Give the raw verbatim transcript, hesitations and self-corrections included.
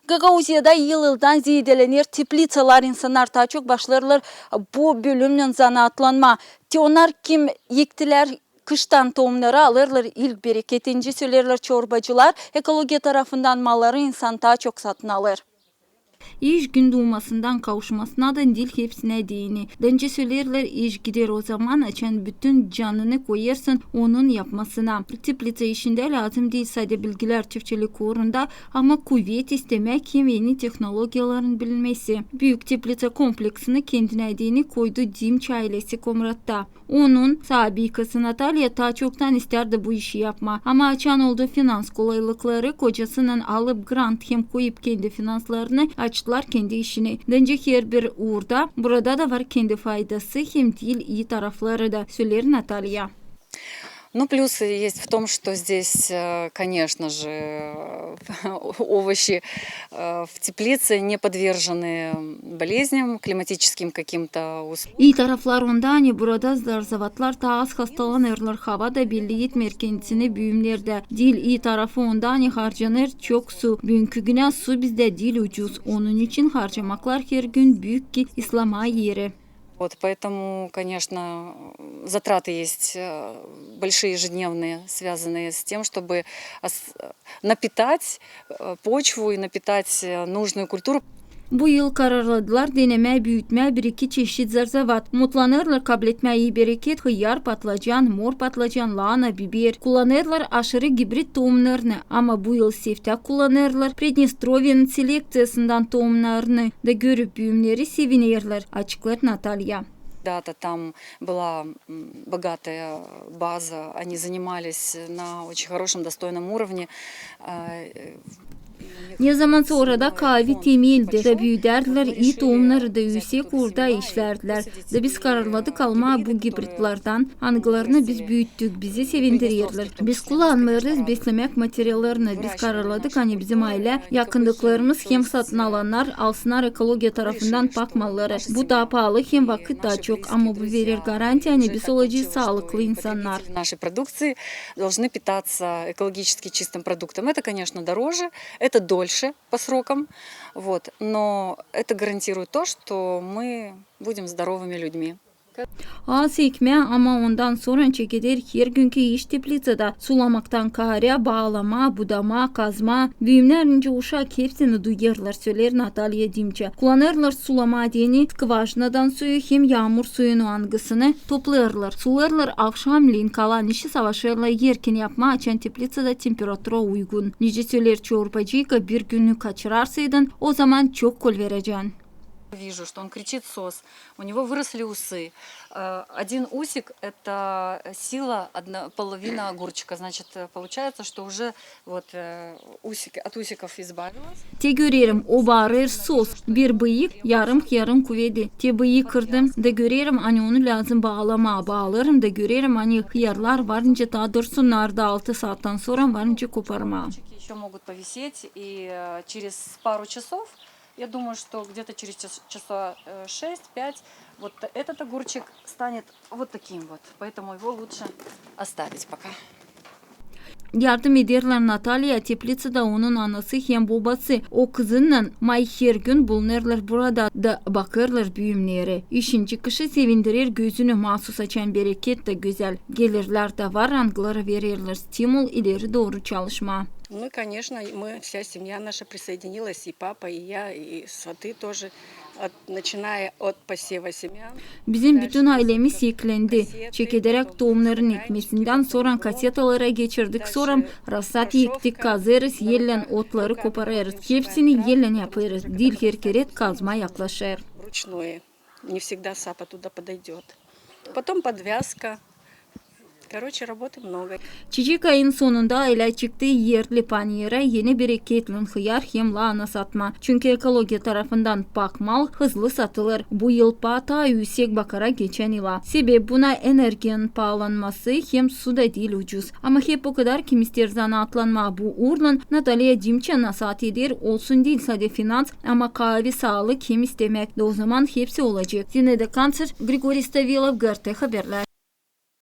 Gagauziyada yıl-yıldan ziidelener teplitsalar, insannar taa çok başlêêrlar bu bölümnän zanaatlanmaa. Te onnar, kim ektilär kıştan toumnarı, alêrlar ilk bereketi. Nicä söleerlär çorbacılar, ekologiya tarafından malları insan taa çok satın alêr. İş gün duumasından kavuşmasına da diil hepsinä deyni. Nicä söleerlär, iş gider ozaman, açan bütün canını koyêrsın onun yapmasına. Teplitsa işindä lääzım diil sade bilgilär çiftçilik uurunda, ama kuvet, istemäk hem eni tehnologiyaların bilinmesi. Büük teplitsa kompleksini kendinä deyni koydu Dimçe aylesi Komratta. Onun saabiykası Natalya taa çoktan istärdi bu işi yapmaa, ama açan oldu finans kolaylıkları, kocasınnan alıp grant hem koyup kendi finanslarını, açtılar kendi işini. Nicä herbir uurda, burada da var kendi faydası hem diil ii tarafları da, söleer Natalya. Ну, плюсы есть в том, что здесь, э, конечно же, овощи, э, в теплице не подвержены болезням, климатическим каким-то условиям. İi taraflar onda, ani burada zarzavatlar taa az hastalanêrlar, hava da belli etmeer kendisini büümnerdä. Diil ii tarafı onda, ani harcanêr çok su. Büünkü günä su bizdä diil ucuz. Onun için harcamaklar her gün büük ki islamaa eri. Вот, поэтому, конечно, затраты есть, э, большие, ежедневные, связанные с тем, чтобы ос-, напитать, э, почву и напитать, э, нужную культуру. Bu yıl kararladılar denemää büütmää bir-iki çeşit zarzavat. Umutlanêrlar kabletmää ii bereket: hıyar, patlacan, mor patlacan, laana, biber. Kullanêrlar aşırı gibrid toumnarını, ama bu yıl seftä kullanêrlar Pridnestrovya'nın selekţiyasından toumnarını da görüp, büümneri sevinerlär, açıklêêr Natalya. Да, там была, м, богатая база, они занимались на очень хорошем, достойном уровне. А, э, Nezamansa orada kaavi temeldi da büüdärdilär, ii toumnarı da üüsek uurda işlärdilär. Da biz kararladık almaa bu gibridlardan, angılarını biz büüttük, bizi sevindirerlär. Biz kullanmêêrız beslemäk materiallarını, biz kararladık, ani bizim aylä yakındıklarımız hem satın alannar alsınnar ekologiya tarafından pak malları. Bu taa paalı hem vakıt taa çok, ama bu verer garantiya, ani biz olacez saalıklı insannar. Нашей продукции должны питаться экологически чистым продуктом. Это, конечно, дороже, это дольше по срокам, вот, но это гарантирует то, что мы будем здоровыми людьми. Az ekmää, ama ondan sora çekeder hergünkü iş teplitsada. Sulamaktan kaarä, baalamaa, budamaa, kazmaa. Büümnär, nicä uşak, hepsini duyêrlar, söleer Natalya Dimçe. Kullanêrlar sulamaa deyni skvajinadan suyu hem yaamur suyunu, angısını toplêêrlar, sulêêrlar avşamleyin, kalan işi savaşêrlar erken yapmaa, açan teplitsada temperatura uygun. Nicä söleer çorbacıyka, bir günü kaçırarsaydın, ozaman çok kol verecän. Вижу, что он кричит сос. У него выросли усы. Э, один усик — это сила, одна половина огурчика. Значит, э, получается, что уже вот, э, усики, от усиков избавилась. Te görerim, o baarêr sos. Bir bıyık, yarım hıyarın kuvedi. Te bıyıı kırdım, da görerim, ani onu lääzım baalamaa. Baalêêrım, da görerim, ani hıyarlar var nicä taa dursunnar, da altı saattan sora var nicä koparmaa. Ещё могут повисеть, и, э, через пару часов Я думаю, что где-то через час-, часа, э, шесть-пять вот этот огурчик станет вот таким вот. Поэтому его лучше оставить пока. Yardım ederlär Natalya, teplitsada onun anası hem bobası. O kızınnan may hergün bulunêrlar burada da bakêrlar büümneri. İşin çıkışı sevindirer gözünü, maasus açan bereket da gözäl gelirlär dä var, angıları vererlär stimul ileri dooru çalışmaa. Ну, конечно, мы, вся семья наша присоединилась, и папа, и я, и сваты тоже, от, начиная от посева семян. Bizim bütün aylemiz eklendi. Çekedäräk tohumların ekmesindän, sora kasetalara geçirdik, sora rasat ektik, kazêrız, ellän otları koparêrız. Hepsini ellän yapêrız, diil herkeret kazma yaklaşêr. Вручную. Не всегда сапа туда подойдёт. Потом подвязка. Короче, работы много. Çiçek ayın sonunda aylä çıktı erli panera, eni bereketlän hıyar hem laana satmaa. Çünkü ekologiya tarafından pak mal hızlı satılêr. Bu yıl paa taa üüsek bakara geçän yıla. Sebep buna energiyanın paalanması hem su da diil ucuz. Ama hep okadar kim isteer zanaatlanmaa bu uurlan, Natalya Dimçe nasaat eder, olsun diil sade finans, ama kaavi, saalık hem istemäk, da ozaman hepsi olacek. Zinaida Kanţer, Grigoriy Stavilov, GRT Haberlär.